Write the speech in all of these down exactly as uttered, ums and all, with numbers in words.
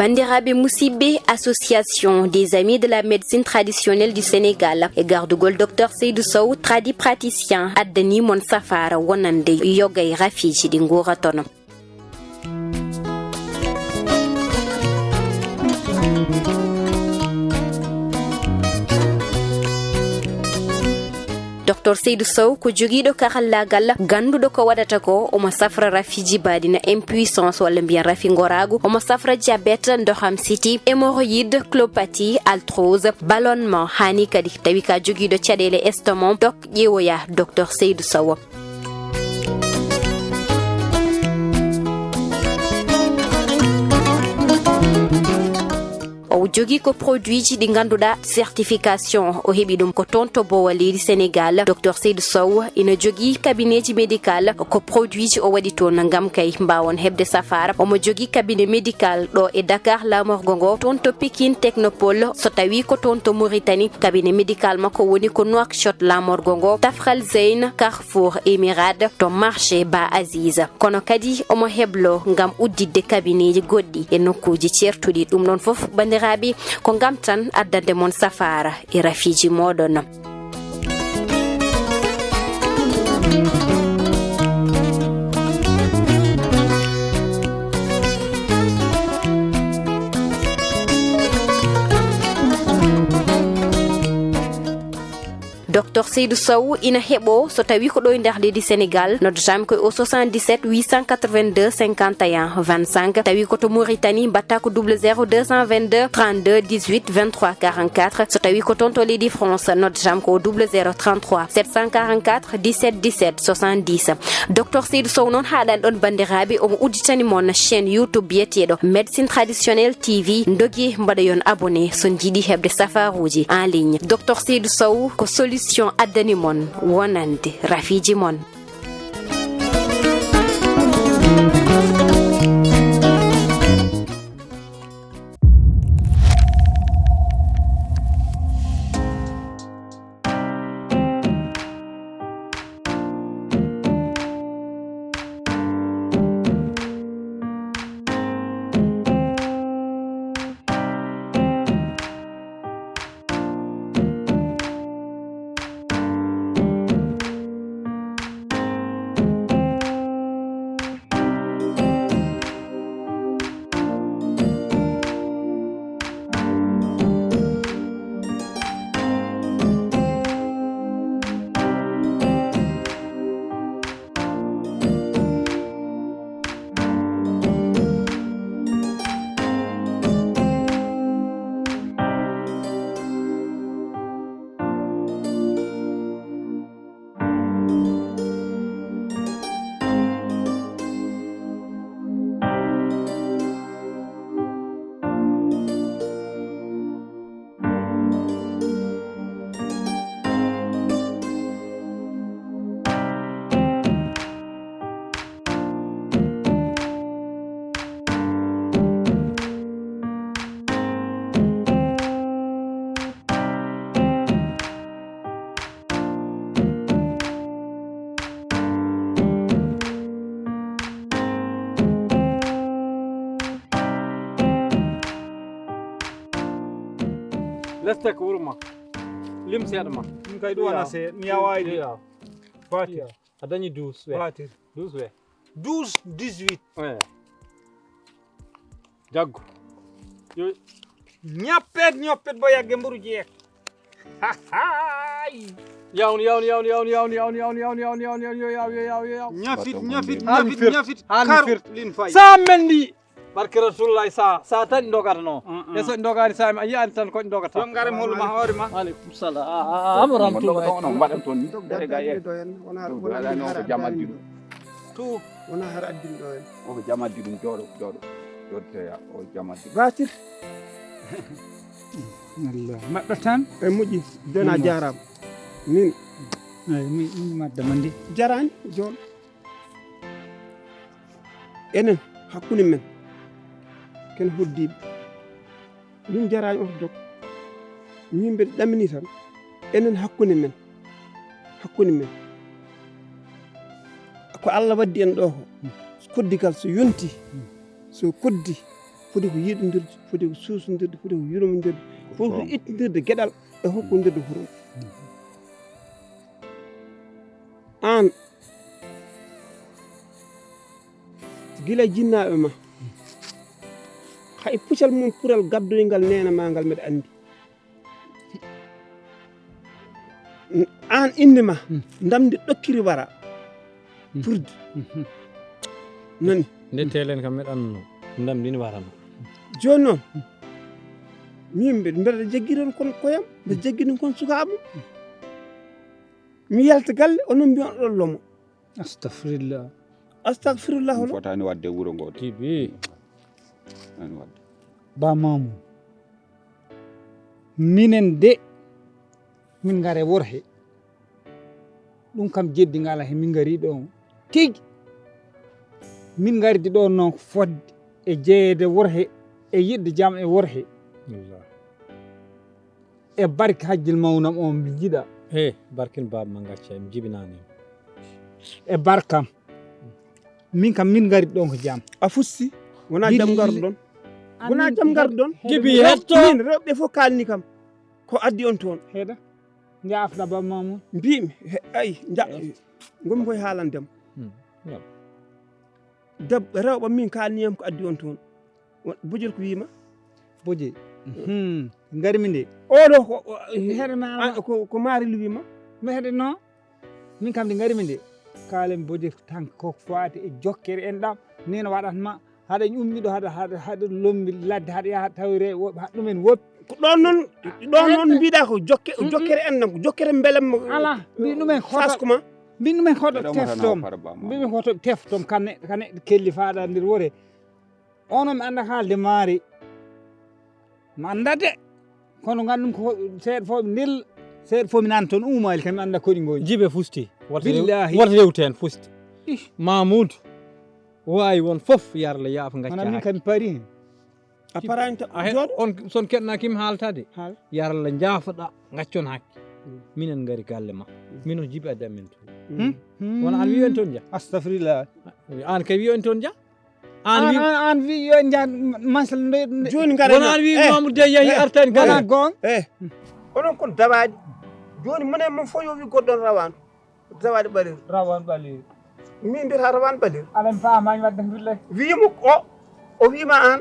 Nderaaɓe musidɓe, Association des Amis de la Médecine Traditionnelle du Sénégal e gardugol Docteur Seydou Sow, tradipraticien, addani mon safaara wonande yoga e rafiiji ɗi nguuratono. Docteur Seydou Sow ko jogiiɗo karallaagal, gannduɗo ko waɗata ko, omo safra rafi jibaaɗi na impuissance walla mbiyen rafi ngoraagu, omo safra diabète, ndoham siti, hémorroïde, colopathie, arthrose, ballonnement, hani kadi tawi ka jogiiɗo caɗeele estomac, dok ƴeewoya Docteur Seydou Sow. O jogii ko produitji ɗi ngannduɗaa certification o heɓi ɗum ko toon to Bowa leydi Sénégal. Docteur Seydou Sow ina jogii cabinet ji médical, ko produitji o waɗi toon ngam kay mbaawon heɓde safaara. Omo jogii cabinet médical ɗo e Dakar laamorgo ngo, toon to Pikine Technopole, so tawii ko toon to Mauritanie, cabinet médical makko woni ko Nouakchott laamorgo ngo, Tafral Zeyn, Carrefour Emirade, to marché Ba Aziz. Kono kadi omo heblo ngam udditde kabineeji goɗɗi e nokkuuji ceertuɗi. Ɗum ɗon fof, banndiraaɓe, ko ngam tan addande mon safaara e rafiiji mooɗon. Docteur Seydou Sow ina heɓo so tawi ko ɗo e nder leydi Sénégal, noddataa mi koye o soixante-dix-sept huit cent quatre-vingt-deux cinquante et un vingt-cinq. Tawi ko to Mauritanie, mbaɗtaa ko double zéro deux cent vingt-deux trente-deux dix-huit vingt-trois quarante-quatre. So tawi ko toon to leydi France, noddataa mi ko o double zéro trente-trois sept cent quarante-quatre dix-sept dix-sept soixante-dix. Docteur Seydou Sow noon, haaɗani ɗon banndiraaɓe, omo udditani mon chaîne YouTube biyeteeɗo Médecine Traditionnelle T V. Ndogi mbaɗoyon abonné so njiɗi heɓde safaruuji en ligne. Docteur Seydou Sow ko solution addani mon wonande rafiiji mon. Lestek wuro ma. Lim seeɗa ma. Ɗum kay ɗum wona se mi yawani. Iya. Fati. Iya. A dañi douze we. Fati. Douze we. Douze, dix-huit. Eh. Jaggu. Yo. Ñappet, ñappet bo yagge mburu jeek. Yawn, yawn, yawn, yawn, yawn, yawn, yawn, yawn, yawn, yawn, yawn, yawn, yawn, yawn, yawn, yawn. Ñafit, ñafit, ñafit, ñafit. Hani firti. Karu firti. Lin fay. Sa mendi. Barke Rasulullah, sa, sa tan ndogata no. Mm, mm. E so ndogani sa, a yi'ani tan ko ndogata. Yo ngare mo hollu ma hoore ma. Aleykum salam. Ah, ah, ah, mo ramtu. Ɗo, ɗo, ɗo, mbaɗen toon ni. Dere ga ye. Ɗo en, wona, wona, wona, wona, ko jamal diɗum. To. Wona har addin ɗo en. O ko jamal diɗum, jooɗo, jooɗo. Jooɗotoya, o jamal diɗum. Batir. Allah. Maɗɗo tan. E moƴƴi. Dena jaaraama. Min. Eyi, mi, mi madda ma ndi. Jaraani, joon. Enen, hakkunde men, ken hoddiiɓe. Min jaraani oto dog. Min mbeɗa ɗamini tan. Enen hakkunde men. Hakkunde men. Ko Allah waddi en ɗo ko. Koddigal so yonti, so koddi, foti ko yiɗondirde, foti ko suusondirde, foti ko yurmondirde, foti ko ittindirde geɗal e hokkondirde hurum. Aan, gila jinnaaɓe ma, hay pucal mum pural gaddoyngal neene ma ngal mbeɗa anndi. Aan innde ma, ndamndi ɗokkiri wara. Purdi. Nani? Nde telen kam meɗa annduno. Ndamndi ne warano. Jooni noon, min mbe-, mbeɗa jaggiron kon koyam, mbeɗa jaggiron kon sukaaɓe. Mi yalta galle, onon mbiyon ɗon lomo. Astafirullah. Astafirullah. Ɗum holo? Fotaani waɗde wuro ngo de. Tibi. Fotaani waɗde. Ba Mamoun. Minen de, min ngare worhe. Ɗum kam jeddi ngala he min ngari ɗo. Tigi. Min ngardi ɗo noon ko fodde e jeyeede worhe e yiɗde jam e worhe. Wallah. E barke Hajjil Mawnam on mi jiɗa. He, barkin baaba ma ngacca, mi jibinaani. E barkam. Min kam min ngari ɗon ko jam. A fusti, wona jam ngarɗon. Wona jam ngarɗon. Jibi hetto. Min rewɓe fof kalni kam. Ko addi on toon. Heɗa. Njaafna baaba ma mum. Mbiimi, he, ay, nja-, ngomi koye haalande mo. Hmm. Yep. Deb-, rewɓe min kalni yam ko addi on toon. Wa-, Bojel ko wiima? Bojel. Hmm. Ngari mi nde. Oɗo ko, o, Heɗe ma a, ko, ko Maril wiima? Mi heɗe no? Min kam nde ngari mi nde. Kaalen Bojel tan ko faati e jokkere en ɗam. Nen waɗat ma. Haɗa ummi ɗo, haɗa, haɗa, haɗa lombi ladde, haɗa yaha tawre, wo-, haɗa ɗumen woppi. Ko ɗon noon, ɗon noon mbiɗa ko jokke-, jokkere en nam, ko jokkere mbelam mo. Ala, mbi ɗumen hoto, Saskuma. Mbi ɗumen hoto teftom. Mbi ɗumen hoto teftom, kane, kane kelli faɗa nder wore. Ono mi anda haalde maari. Mi anda de. Kono ngandum ko seeɗa fof mi nel, seeɗa fof mi nan toon uumaali kam mi anda koɗi ngoni. Jibe fusti. Wata rew-, Billahi. Wata rewten fusti. Ih. Mamoudou. Waawi won fof yarla yaafa ngacca. Mana min kam mi pari hen. A paraani ta-, a he-, jooɗo. On son keɗna kim haaltade. Haal. Yarla njaafoɗa ngaccon hakke. Mm. Minen ngari galle ma. Mm. Mino jibi addi amen toon. Mm. Mm. Wona an wiyo en toon ja. Astafirullah. An kay wiyo en toon ja. An, an wi- an, an wi yo en njah masal nde, nde. Jooni ngara. Wona an wi eh, Mamoudou Dia yahi eh, artani wona galle. Goonga. Eh. Onon kon dawaɗi. Jooni mone mon fof yo wi goɗɗon rawano. Dawaɗi ɓaleeri. Rawano ɓaleeri. Min mbiyata rawano ɓaleeri. Aɗa mi faamaani wadde ko mbillay. Wiimo o, o wiima aan.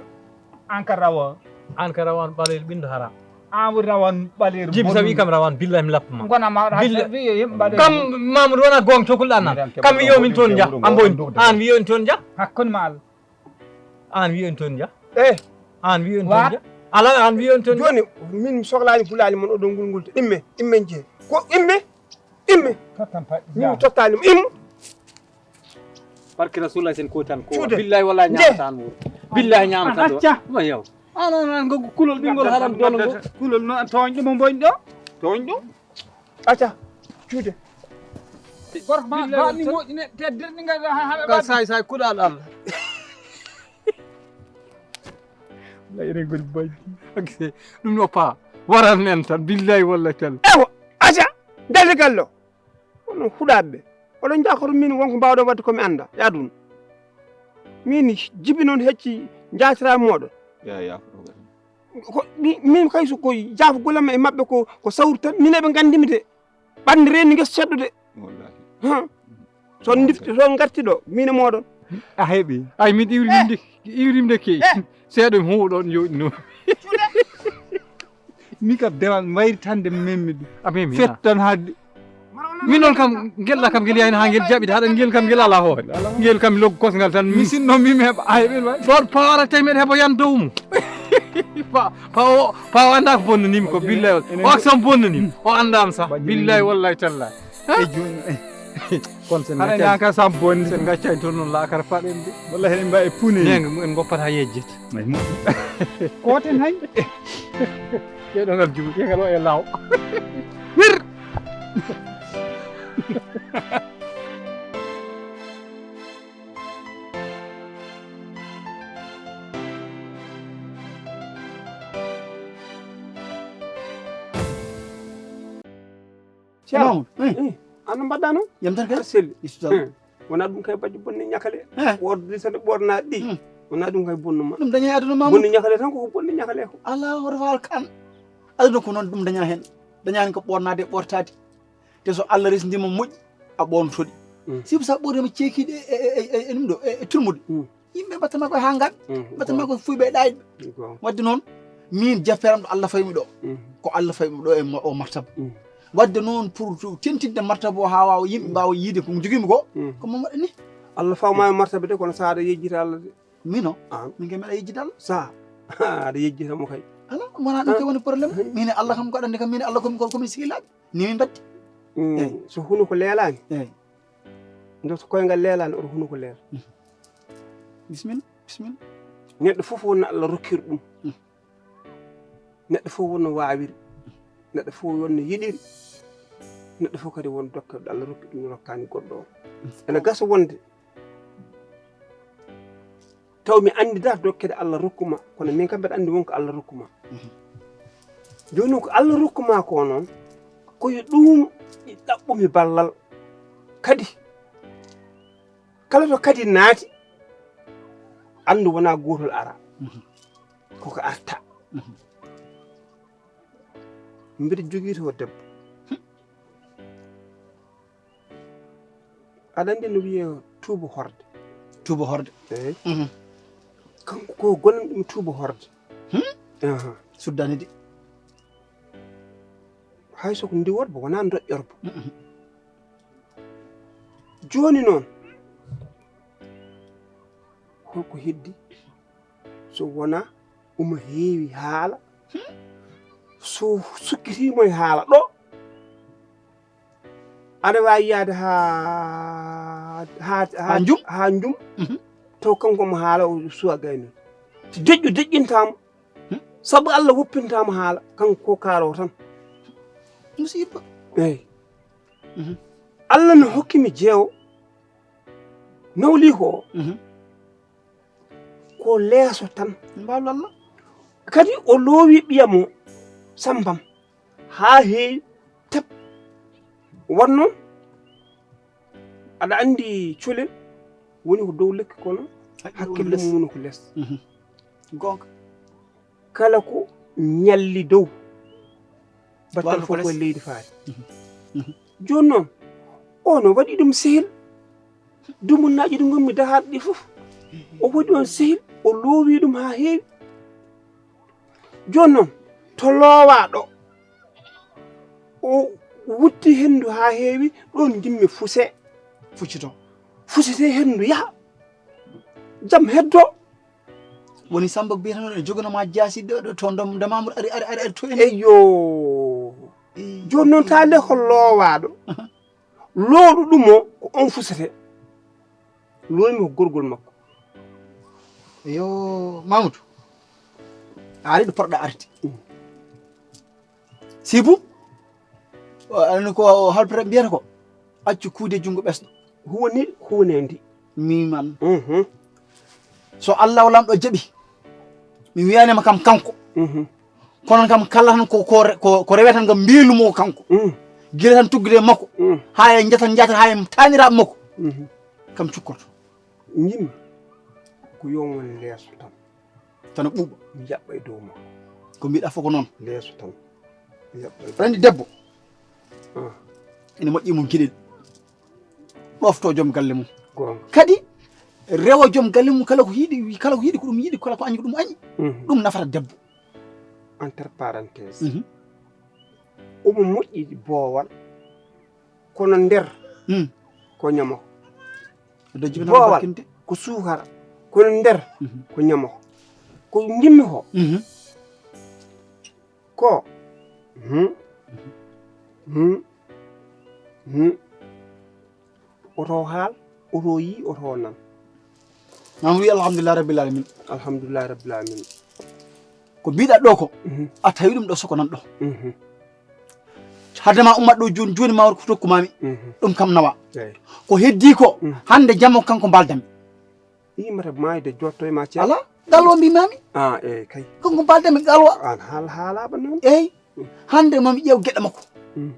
Aan ka rawa. Aan ka rawan ɓaleeri ɓindo hara. Aan woni rawan ɓaleeri. Jibi sa wi kam rawan billahi mi lappa ma. Ngona ma waɗa. Billa-, wi yo yimɓe mbaɗe. Kam Mamoudou wona goonga tokulɗa nan. Kam wi yo min toon ja. Ambo an wi yo en toon ja. Hakkunde ma Allah. An wi en toon ja. Eh. An wi en toon ja. Ala an wi en toon ja. Jooni min mi sohlaani gulaali mon oɗon ngulngulta. Imme, imme jee. Ko imme? Imme. Tottam paɗɗi. Min mi tottaani mo. Immo. Barke Rasulullah sen ko tan ko. Cuude. Billahi wallahi ñaamata an wuro. Billahi ñaamata an. Acca. Ma yaw. An on an gogo kulol ɓingol haram don go. Kulol no an tooñ ɗum mboñ ɗo. Tooñ ɗum. Acca. Cuude. Gorko ma ba ni moƴƴi ne teddirɗi ngal ha ha. Ka say say kuɗal Allah. Lay rengol baji. Ɗum no pa. Waran nen tan billahi wallahi tal. Ewa. Acca. Dalde gallo. Onon huɗaaɓe ɓe, oɗon njaha koto min wonko mbaawɗon waɗde ko mi annda e aduna. Min jibi noon hecci njaatiraaɓe mooɗon. Ya, ya, ko ɗo kadi. Ko mi-, min kay so ko jaafo golle am e maɓɓe ko, ko sawru tan, min eɓe nganndi mi de. Ɓannde reeni ngesa ceddo de. Wallahi. Hã? So ndifti, so ngarti ɗo, min e mooɗon. A heɓi. Ay, min iwri min de, iwri min de key. Eh. Seeɗa mi huuɗo on jooɗi noon. Cuuɗe. Mi kam dewal mbayri tan de memmi ɗum. A memi, a. Fettan haalde. Min noon kam, ngel ɗa kam, ngel yahino haa ngel jaɓi, haɗa ngel kam, ngel alaa hoore. Ngel kam, mi loggo kosngal tan, mi sinno mi, mi heɓa, a heɓi waay. Ɗoon paara tawi mbeɗa heɓa yan dow mum. Pa, pa o, pa o anndaa ko bonnanimi ko, billahi. O ak sam bonnanimi. O anndaama sax, billahi, wallahi, tallahi. E jooni, eh. Kono sen haɗa ngaccaani, ñaaka sam bonni. Sen ngaccaani toon noon laakara paɗen de. Wallahi eɗen mbawi pune. Neenga en ngoppata yejjete. Ay, moƴƴi. Kooten hay. Ƴeeɗo ngal juuɗe, ngal o e law. Wir! Ceerno, eh, eh, ano mbaɗɗa noon? Jam tan kay? Aɗa selli. Istu tan. Eh, wona ɗum kay bajjo bonni ñakale. Eh. Ɓordi tan ɓorna ɗi. Hmm. Wona ɗum kay bonnuma. Ɗum daña e aduna ma. Bonni ñakale tan koko bonni ñakale ko. Ala hoto faal kan. Aduna ko noon ɗum daña heen. Dañani ko ɓornaade e ɓortaade. Te so Allah resndiima moƴƴi, a ɓoontoɗi. Mm. Sibu sa ɓornima ceekiiɗe e, e, e, e, e ɗum ɗo, e, e turmude. Mm. Yimɓe mbatta ma koye haa ngan. Mm, mbatta ma koye fuyɓe e ɗaayɓe. Wadde noon, min jaferam ɗo Allah fayi mi ɗo. Mm. Ko Allah fayi mi ɗo e ma-, o martaba. Mm. Wadde noon pour to tentinde martaba o haa waawa yimɓe mbaawa yiide ko jogiimi ko, mm, ko moom waɗani. Allah fawma e martaba de, kono sa aɗa yejjita Allah de. Min o? Ah. Min kay mbiɗa yejjita Allah. Sa aɗa yejjita mo kay. Ala, wona ɗum kay woni problème. Ah. Min e Allah kam ko aɗa anndi kam, min e Allah komi, ko, komin sehilaaɓe. Ni min mbatti. Mm, eyi. So hunuko leelaani. Eyi. Nde so koyngal leelaani, oto hunuko leela. Mm. Bisimilla, bisimilla. Neɗɗo fof wonno Allah rokkir ɗum. Mm. Neɗɗo fof wonno waawiri. Neɗɗo fof wonno yiɗiri. Neɗɗo fof kadi won dokke ɗo Allah rokki ɗum, rokkaani goɗɗo o. Mm. Ene gasa wonde taw mi anndidaa dokke ɗe Allah rokkuma, kono min kam mbeɗa anndi won ko Allah rokkuma. Mhm. Jooni noon ko Allah rokkuma ko noon, ko e ɗum ɗaɓɓumi ballal. Kadi, kala to kadi naati, anndu wonaa gootol ara. Mhm. Koko arta. Mhm. Mbiɗa jogii to debbo. Aɗa anndi no wiyee tuuba horde? Tuuba horde. Eey. Mhm. Kanko ko gonan ɗum tuuba horde. Hmm? Aha. Suddani de. Hay so ko ndiworba, wonaa ndoƴƴorba. Mhm. Jooni noon, holko heddi? So wonaa omo heewi haala, so sukkitiima e haala ɗo, aɗa waawi yahde haa, haa, haa, haa njum? Haa njum, mhm, taw kanko omo haala, o suwa gaynoon. Deƴƴo deƴƴintaama, hmm, sabu Allah woppintaama haala, kanko ko kaalowo tan. Musiba. Eey. Mhm. Allah no hokki mi jeewo, nawli ko o. Mhm. Ko leeso tan. Mbaalu Allah. Kadi o loowi ɓiya mo Sambam haa heewi tep. Wonno aɗa anndi colel woni ko dow lekki kono hakkille mum woni ko les. Mhm. Goonga. Kala ko ñalli dow, battal fof ko leydi faari. Mhm. Mhm. Jooni noon, o no waɗi ɗum sehil. Dumunnaaji ɗi ngonmi dahaade ɗi fof, o waɗi on sehil, o loowi ɗum haa heewi. Jooni noon, to loowaa ɗo, o wutti henndu haa heewi, ɗoon ngimmi fuse. Fuccito. Fusete henndu yaha. Jam heddo. Woni Samba ko mbiyata noon, ene jogano ma jaasi ɗo, ɗo, to ndam-, ndamaamu ari, ari, ari, ari to en. Eyyo. Eyyo. Jooni noon, taa nde ko loowaaɗo. Aha. Looɗu ɗum o, ko on fusete. Looymi ko gorgol makko. Eyyo, Mamadou. A ari ɗo poɗɗa arde. Mm. Sibu, o, aɗa anndi ko halpere mbiyata ko, accu kuude junngo ɓesɗo. Huwani, huwani ndi. Miman. Mhm. So Allah o Laamɗo jaɓi, mi wiyanima kam kanko. Mhm. Kono kam kala tan ko, ko re-, ko, ko rewe tan ko mbiilumo kanko. Mm. Gila tan tuggude makko. Mm. Haa e njatan njatan, haa e taaniraaɓe makko. Mhm. Kam cukkoto. Ngimmi ko yo won leeso tan. Tan ɓuuɓa. Mi yaɓɓa e dow makko. Ko mbiɗa fof ko noon. Leeso tan. Mi yaɓɓa e dow. Aɗa anndi debbo? Ah. Ene moƴƴi mum giɗel. Ɗofto joom galle mum. Goonga. Kadi rewa joom galle mum kala ko yiɗi, kala ko yiɗi ko ɗum yiɗi, kala ko añi ko ɗum añi. Mhm. Ɗum nafata debbo. Entre parenthèse. Mhm. Omo moƴƴi boowal, kono nder mm, ko ñamoko. Boowal ko suukara, kono nder mhm, ko ñamoko. Ko ngimmi ko. Mhm. Ko. Hmm. Hmm. Hmm. Oto haal, oto yi, oto nan. Nan wi alhamdulillah rabbil alamin. Alhamdulillah rabbil alamin. Ko mbiɗa ɗo ko, mhm, a tawi ɗum ɗo soko nan ɗo. Mhm. Hadde ma ummat ɗo joni, joni ma won ko tokku mami. Mhm. Ɗum kam nawa. Eyi. Ko heddi ko, mhm, hande jamma kanko mbaldami. Yimata maayde jotto e ma ceerno. Ala, galwa mbimami. Ah, eyi kay. Kanko mbaldami galwa. An haal haalaɓa noon. Eyi. Hande mami ƴeew geɗe makko. Mm.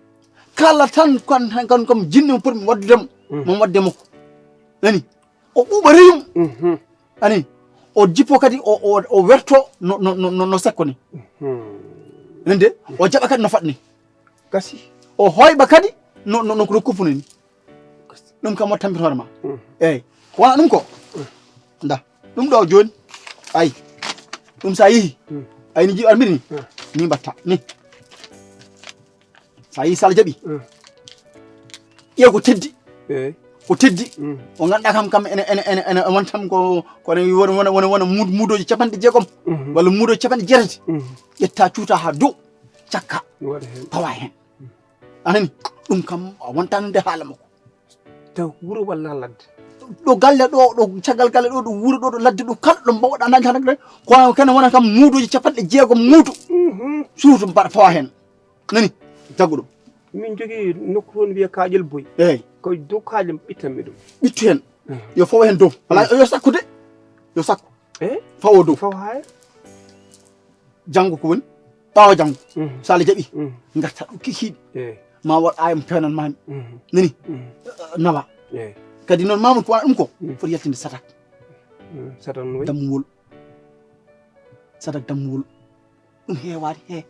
Kala tan kan, kan kam jinni mo potmi waddude mo. Mm. Mami wadde makko. Nani? O ɓuuɓa reyum. Mhm. Ani? O jippo kadi o, o, o werto no, no, no, no, no sekko ni. Nande o jaɓa kadi no faɗni. Gasi. O hoyɓa kadi no, no, no, no kuppuni ni. Ɗum kam o tampin hoore ma. Eyyi, ko wona ɗum ko? Nda ɗum ɗo joni. Ay, ɗum sa yihi, ay ni jiɗo armiri ni. Ni mbatta ni. Sa yi sala jaɓi, ƴeew ko teddi. Ko teddi. O ganduɗa kam kam ene ene ene ene won tan ko ko ne wona wona wona wona muud- muudoji capanɗe jeegom walla muudoji capanɗe jeetati. Ƴetta cuuta ha dow, cakka, pawa hen. Anani? Ɗum kam a wontani nde haala makko. Taw wuro walla ladde? Ɗo galle ɗo ɗo caggal galle ɗo ɗo wuro ɗo ɗo ladde ɗo kala ɗo mbawɗa nani tan rek. Ko kene wona kam muudoji capanɗe jeegom muudo. Suuto mbaɗa fawa hen. Nani? Jaggu ɗum. Min jogii nokku toon wiyee Kaaƴel Boy. Eeyi. Ko dow Kaaƴel ɓittanmi ɗum. Ɓittu heen. Yo fawo heen dow. Alaa, yo sakku de. Yo sakku. Eeyi. Fawo dow. Fawo haa e? Janngo ko woni? Ɓaawo janngo. So Allah jaɓi. Ngarta ɗo kikiiɗe. Eeyi. Ma waɗ aaya mo pewnanmaami. Nani? Nawa. Eeyi. Kadi noon, Mamoudou, ko wona ɗum ko? Foti yaltinde sadak. Sadak no wayi? Dammuwol. Sadak dammuwol. Ɗum heewaani, he.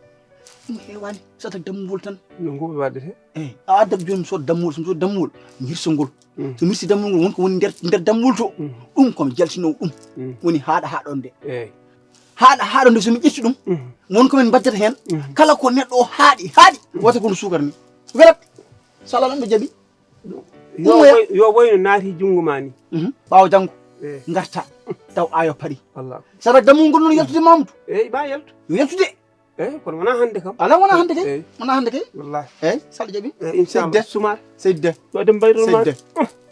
Ɗum heewaani. Sadak dammuwol tan. No ngoɓe waɗde he? Eeyi. A addat jooni mi sooda dammuwol, so mi sooda dammuwol, mi hirsa ngol. So mi hirsi dammuwol ngol, won ko woni nder, nder dammuwol to. Ɗum ko mi jaltinoowo ɗum. Woni haaɗa haaɗonde. Eeyi. Haaɗa haaɗonde, so mi ƴetti ɗum, won ko min mbaddata heen. Kala ko neɗɗo o haaɗi, haaɗi, wata ko no suukara ni. Welat. So Allah ɗum ɓe jaɓi. Yo Ummoya. Woy-, yo woyno naati junngo ma ni. Ɓaawo janngo, ngarta, taw ayo paɗi. Sadak dammuwol ngol noon yaltude Mamoudou. Eeyi, ɓa yaltu. Yo yaltude. Eeyi, kono wonaa hannde kam. Alaa, wonaa hannde kay. Eeyi. Wonaa hannde kay. Wallahi. Eeyi, so Allah jaɓi. Eeyi, inchallah. Seydi Deh. Seydi Deh. Yo ɗum mbayru ma. Seydi Deh.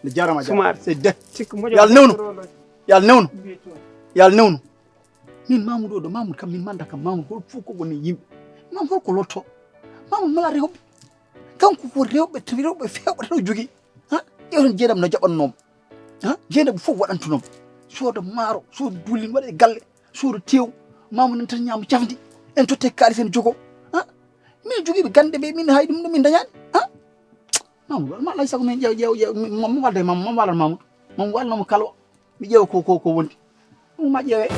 Nde jaaraama, jaaraama. Seydi Deh. Yo Allah newnu. Yo Allah newnu. Yo Allah newnu. Min Mamoudou o ɗo, Mamoudou kam, min manda kam, Mamoudou hol fof ko woni yimɓe. Mamoudou hol ko lotto. Mamoudou mala rewɓe. Kanko ko rewɓe, rewɓe fewɓe tan o jogii. Ha? Ƴeewten Jeynaba no jaɓannoo mo. Ha? Jeynaba fof waɗantunoo mo. Sooda maaro, sooda duulin, waɗa e galle, sooda teew. Mamoudou en tan ñaama cafndi. En totte kaalis en jogo. Ha? Min jogiiɓe gannde ɓe, min hay ɗum ɗo min dañaani. Ha? Mamoudou, ma alay sago min ƴeew, ƴeew, ƴeew, mo, mo walda e Mamoudou, mo walda Mamoudou. Mo walda mo kala. Mi ƴeewa ko, ko, ko wondi. Ɗum ma ƴeewe.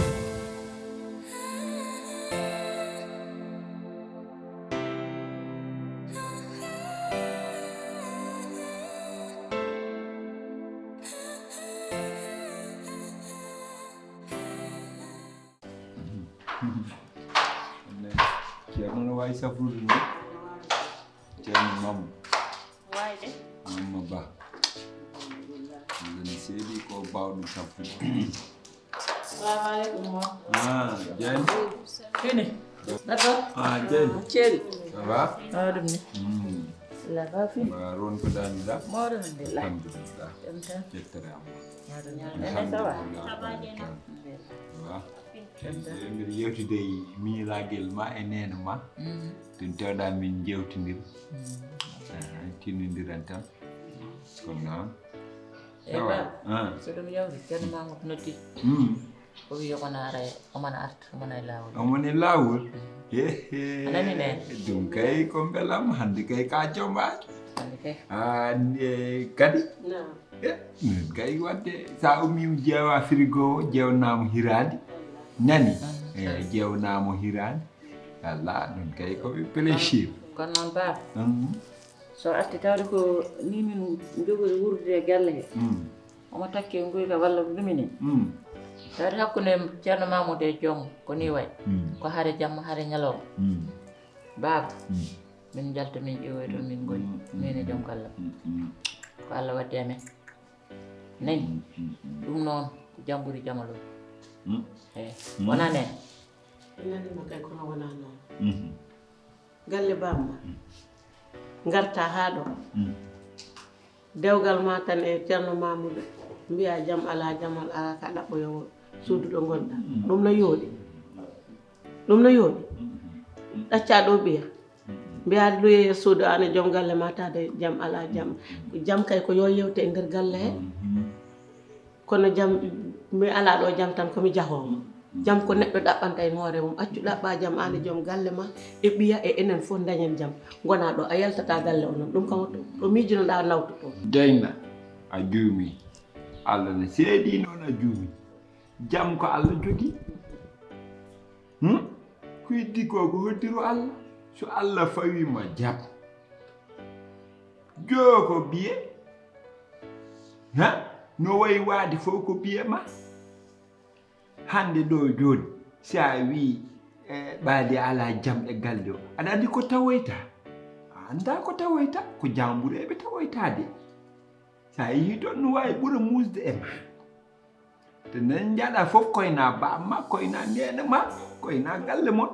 Ceerno no waawi safrude ni. Ceerno Mamadou. Waay de. Mamma Ba. Alhamdulillah. Allah ne seedi ko baawɗo safrude. Salamu aleykum, mo. Ah, Dieng. Fini. D'accord. Ah, Dieng. Chéri. Ça va? Ah, ɗum ni. Hmm. Ça va, fini. Ba, ron ko dani da? Mawɗo men de la. Alhamdulillah. Ɗum tan. Ƴettere am. Mawɗo men. Alhamdulillah. Ça va? Ça va? Eeyi, mbiɗa yewtida e miñiraagal ma e neene ma. Ɗum tewɗa min njeewtindira. Ah, tinnondiren tan. Kono noon. Eyi, awa. Ba, ah, so ɗum yawti, Ceerno Mamoudou noddi. Hmm. O wi omona ara, omona arta, omona e laawol. Omona e laawol? Ehe. A nani ne? Ɗum kay ko mbelam, hannde kay ka jombaaki. Hannde kay. Ah, nde kadi? Naam. Eh, min kay wadde, sa ummi jeewa frigo o, jeewnaamo hiraande. Nani? Mm. Eh, jeewnaamo hiraande. Alla, ɗum kay ko plaisir. Kono noon, Ba, mm, so arti tawde ko ni min njogori wuurdude e galle he, mm, omo takke nguyka walla ko ɗum ni. Mm. Tawde hakkunde Ceerno Mamoudou e joom ko ni wayi. Mm. Ko hare jamma, hare ñalawma. Mm. Baaba, mm, min njalta, min ƴeewoya toon, min ngoni. Mm, mm, min e joom galle. Mm, mm. Ko Allah waddi amen. Nani? Mm, mm, mm. Ɗum noon ko jam ɓuri jamalol. Mm. Eyi. Mm. Wonaa neen? Nanima kay kono wonaa noon. Mhm. Galle bamma. Mm. Ngarta haa ɗo. Mm. Dewgal ma tan e Ceerno Mamoudou. Mbiya jam alaa, jamal alaa, ka ɗaɓɓoyoowo suudu ɗo ngonɗa. Mm. Ɗum no yooɗi. Ɗum no yooɗi. Mm. Ɗacca ɗo ɓiya. Mbiyaa luye suudu an e joom galle ma taade jam alaa jam. Jam kay ko yo yewte e nder galle he. Mhm. Kono jam mi alaa ɗo jam tan ko mi jahoowo. Jam ko neɗɗo ɗaɓɓanta e hoore mum. Accu ɗaɓɓa jam an e joom galle ma e ɓiya e enen fof dañen jam. Ngonaa ɗo a yaltataa galle o noon. Ɗum kam to, to miijunoɗaa nawtoto. Deyna, a juumii. Allah ne seedii noon a juumii. Jam ko Allah jogii. Hmm? Ko heddi ko, ko hoddiru Allah. So Allah fawii ma jam. Joo ko biye? Ha? No wayi waade fof ko biye ma? Hannde ɗo jooni, si a wii, eh, ɓaade alaa jam e galle o, aɗa anndi ko tawoyta? A anndaa ko tawoyta, ko jaambureeɓe tawoyta de. Si a yehii toon, no waawi ɓura muusde e ma. Te nen njaɗa fof koyna baam ma, koyna neene ma, koyna galle mon.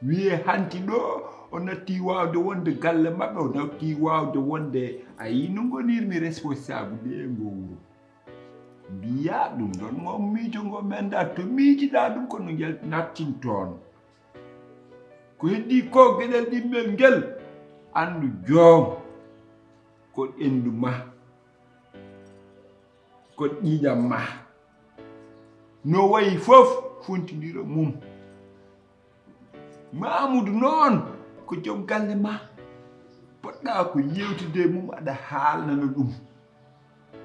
Wiyee hanti ɗo, o natti waawde wonde galle maɓɓe, o natti waawde wonde, a yii no ngonirmi responsable de e ngo wuro. Mbiyaa ɗum ɗon mo miijo ngo menda to miijiɗaa ɗum kono ngel nattin toon. Ko heddii ko geɗel ɗimmel ngel, anndu joom ko ɓendu ma, ko ƴiiƴam ma. No wayi fof funtindira mum. Mamudu noon ko joom galle ma. Poɗɗaa ko yewtide e mum aɗa haalnana ɗum.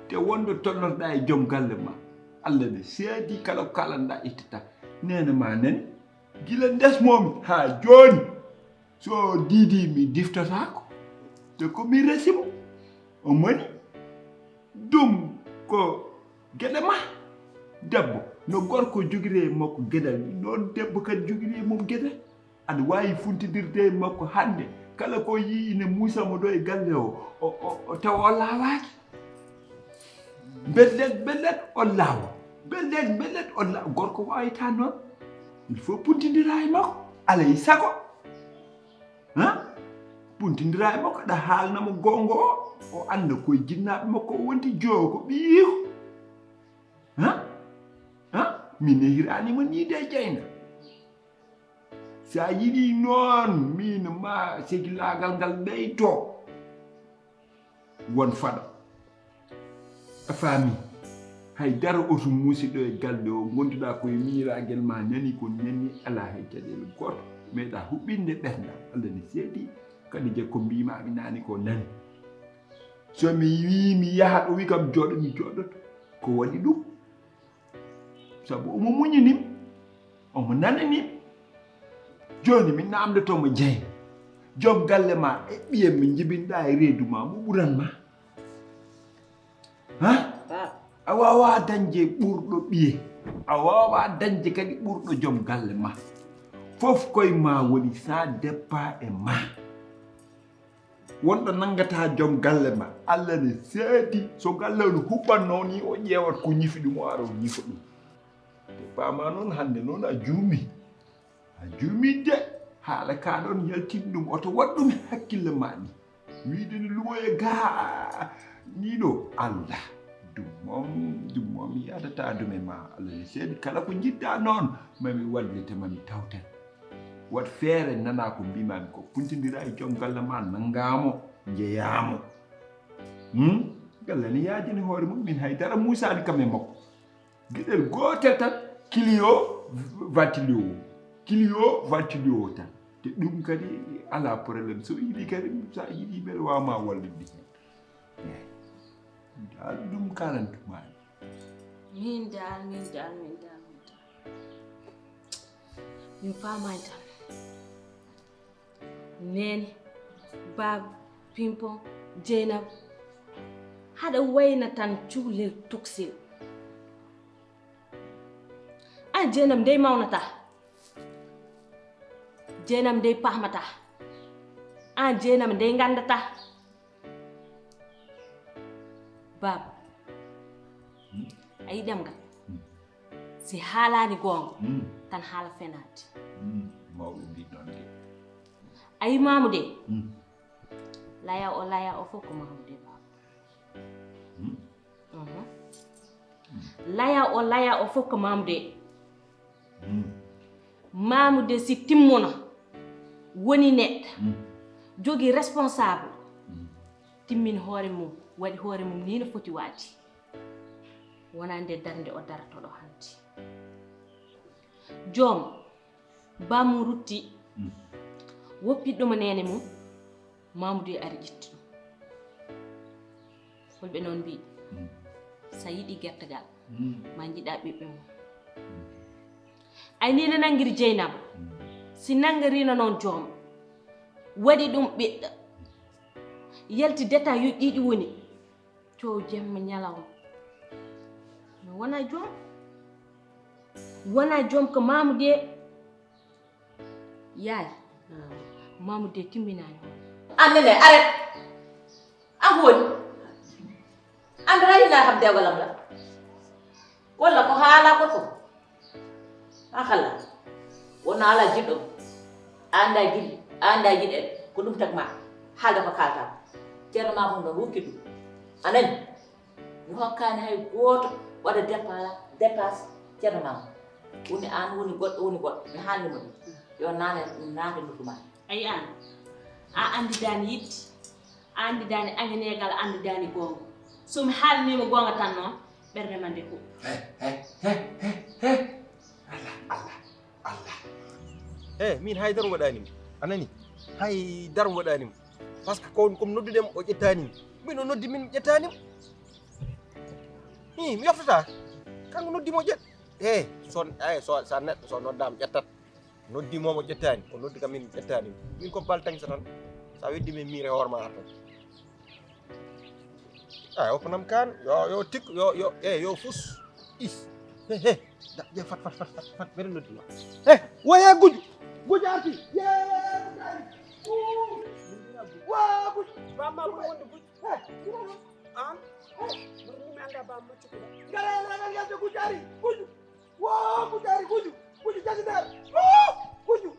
Te wonde tolnorɗaa e joom galle ma, Allah ne seedi kala ko kaalanɗaa ittata. Neene ma nen, gila ndesmoomi haa jooni, so diidii mi diftataako. Te ko mi resi mo, o moni. Ɗum ko geɗe ma. Debbo, no gorko jogiri e makko geɗal, noon debbo kadi jogiri e mum geɗe. Aɗa waawi funtindirde e makko hannde. Kala ko yii ine muusa mo ɗo e galle o, o, o, o tawa o laawaaki. Mbellet, mbellet, o laawa. Mbellet, mbellet, o laawa. Gorko waawata noon. Il faut puntindira e makko. Alaa e sago. Ha? Puntindira e makko, aɗa haalna mo goonga o. O annda ko e jinnaaɓe makko o wonti, joo ko ɓiyiiko. Ha? Ha? Mi nehiraani mo nii de, Jeyna. Si a yiɗii noon, miin ma segilaagal ngal ɓeyto. Won faɗo. A faami? Hay dara oto muusi ɗo e galle o, ngonduɗaa ko e miñiraagel ma, nani ko nani, alaa hay caɗeele gooto. Meeɗaa huɓɓinde ɓernde. Allah ne seedi. Kadija, ko mbiimaami naane ko nani. So mi wii mi yaha ɗo, wi kam jooɗo, mi jooɗoto. Ko waɗi ɗum? Sabu omo muñini mi, omo nanani mi. Jooni mi naamndoto mo, Jeyna. Joom galle ma e ɓiyam mo njibinɗaa e reedu ma, mo ɓuran ma? Ha? Baaba. A waawaa dañde ɓurɗo ɓiye. A waawaa dañde kadi ɓurɗo joom galle ma. Fof koye ma woni, ça dépend e ma. Wonɗo nanngataa joom galle ma, Allah ne seedi. So galle o no huɓɓatnoo nii, o ƴeewat ko ñifi ɗum, o ara o ñifa ɗum. Te paamaa noon, hannde noon a juumii. A juumii de, haala kaa ɗoon yaltin ɗum, oto waɗ ɗum e hakkille ma ni. Wiide no lumoye gaa nii ɗo, Allah. Ɗum moom, ɗum moom yadataa ɗum e ma, Allah ne seedi. Kala ko njiɗɗaa noon, ma mi wallite, ma mi tawten. Waɗ feere, nanaa ko mbiimaami ko, puntindiraa e joom galle ma, nanngaa mo, njeyaa mo. Hmm? Galle ne yaajani hoore mum, min hay dara muusaani kam e makko. Geɗel gootel tan, Clio, Vatilio. Clio, Vatilio tan. Te ɗum kadi alaa problème. So yiɗi kadi, so a yiɗi, mbeɗa waawa ma wallude heen. Eey. Ɗum daal, ɗum kaalantu-maa. Min daal, min daal, min daal, min daal. Min faamaani tan. Neene, Baaba, Pimpon, Jeynaba. Haɗa wayna tan cukalel tokosel. Aan Jeynaba ndey mawnataa. Jeynaba ndey paamataa. Aan Jeynaba ndey nganndataa. Baaba, a yiɗam ngal. Hmm. Si haalaani goonga, hmm, tan haala fenaande. Hmm. Mawɓe mbii noon de. A yi Maamu de? Hmm. Laya o laya o fof ko Maamu de, Baaba. Hmm. Mhm. Laya o laya o fof ko Maamu de. Mm. Maamu de si timmono, woni neɗɗo, mm, jogii responsable, mm, timmini hoore mum, waɗi hoore mum nii no foti waade. Wonaa nde darnde o darotoo ɗo hannde. Joom, bammum rutti, mm, woppi ɗum e neene mum, Maamu de ari ƴetti ɗum. Fulɓe noon mbii, mm, so a yiɗii gertogal, Ma njiɗa ɓiɓɓe mum. Ay ni no nanngiri Jeynaba. Si nanngarino noon joom. Waɗi ɗum ɓiɗɗo. Yalti détail yo ɗiɗi woni. Coow jemma ñalawma. Mi wona joom. Wona joom ko Mamoudé. Yaay. Mamoudé timbinaani hoore. An nene, arrête. An ko woni? An dara hinna kam dewgal am la. Walla ko haala ko to. An kala. Wona ala jiɗɗo. Anda jiɗi, anda jiɗe. Ko ɗum tag ma. Haalde ko kalta. Ceerno ma ko ɗon wukki ɗum. A nani? Mi hokkaani hay gooto waɗa dépala-, dépasse Ceerno Mamoudou. Woni aan, woni goɗɗo, woni goɗɗo. Mi haalni mo ɗum. Yo naane, naate ndutu ma. Ayi aan, a anndidaani yiɗde, a anndidaani aŋeneegal, a anndidaani goonga. So mi haalniima goonga tan noon, ɓernde ma nde huɓɓi. He, he, he, he, he. Allah, Allah, Allah. He, min hay dara waɗaani mo. A nani? Hay dara waɗaani mo. Parce que ko, ko mi noddude mo, o ƴettaani mo. Min o noddi min, mi ƴettaani mo. Hi, mi yoftata. Kanko noddi mo ƴet. He, so, ay, so, so neɗɗo so noddaama ƴettat. Noddi mo mo ƴettaani, o noddi kam min ƴettaani. Min ko bal taŋi so tan. Sa weddi min miire hoore ma artan. Ay, hokku nam kaan, yo, yo tik, yo, yo, eh, yo fus. Is. He, he. Da, je, fat, fat, fat, fat, fat, mbeɗa noddi ma. He, woye guju. Guju arti. Ye, guju arti. Uu. Wa, guju. Bamma ko wonde guju. He, guju. An? He. Guju mi anda bamma cikkuɗa. Ngara, ngara, ngara, guju ari. Guju. Wo, guju ari, guju. Guju jasi der. Wo, guju.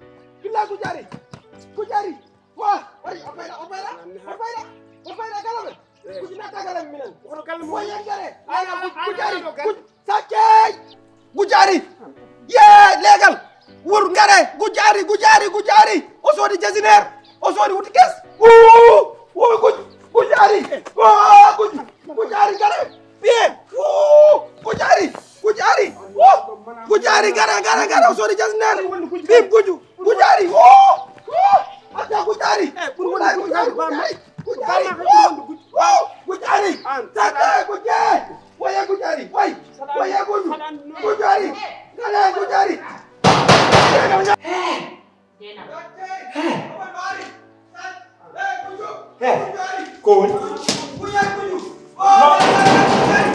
Gilla guju ari. Guju ari. Wa, ay, opera, opera. Opera. Opera, galabe. Kuji natta galle minen. Kono galle mo. Woyen gere. Ala, ala, ala, gujaari. Ala, ala, ala. Sakkey. Gujaari. Ye, legal. Wur gere. Gujaari, gujaari, gujaari. O soodi jasineer. O soodi wuti kes. Wuu. Wuu, guj-, gujaari. Wuu, guj-, gujaari gere. Piye. Wuu, gujaari. Gujaari. Wuu. Gujaari gere, gere, gere. O soodi jasineer. Bim guju. Gujaari. Wuu. Wuu. Acca gujaari. Eh, ɓuri wonde gujaari, gujaari, gujaari. Gujaari. Bamma ko ɓuri wonde guj-, wuu, gujaari. An, saɗa. Saɗa gujaari. Woye gujaari. Woy. Saɗa. Woye guju. Saɗa no. Gujaari. Gale gujaari. Hey. Hey. Hey. Ko woni? Gujaari. Gujaari. Gujaari.